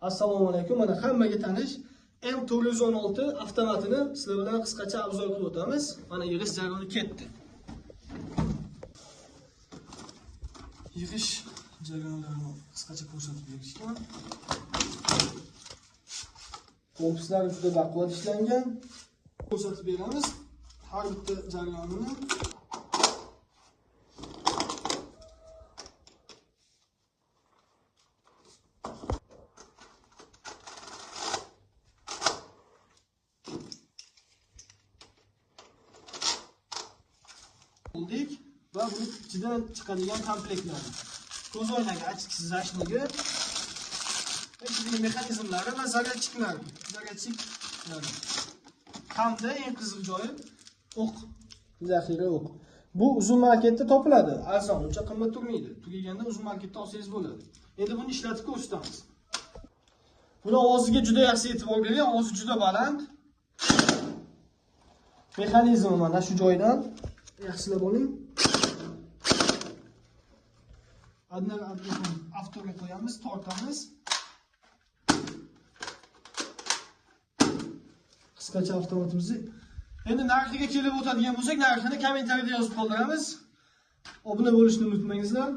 Assalomu alaykum. Mana hammaga tanish M416 avtomatini sizlar bilan qisqacha obzor qilib o'tamiz. Mana yig'ish jarayoni ketdi. Yig'ish jarayonlarini qisqacha ko'rsatib berishgan. Korpuslar juda baquvvat ishlangan. Ko'rsatib beramiz har bitta jarayonini. Oldik va buni ichidan chiqadigan komplektlar. Ko'z oynagi, açıksizlaşnigi, ichidagi mexanizmlari va zaryadchiklari, zaryadchiklari. Hamda eng qiziq joyi o'q, zaxira o'q. Bu uzun marketda topiladi. Arzon, uncha qimmat turmaydi. Tugaganda uzun marketda olsangiz bo'ladi. Endi buni ishlatib ko'rsatamiz. Buni ovoziga juda yaxshi e'tibor bering, ovozi juda baland. Mexanizmi mana shu joydan yaxshilab oling. Adnar avtoga qo'yamiz, tortamiz. Qisqacha avtomatimizni. Endi narxiga kelib o'tadigan bo'lsak, narxini kommentariyada yozib qoldiramiz. Obuna bo'lishni unutmangizlar.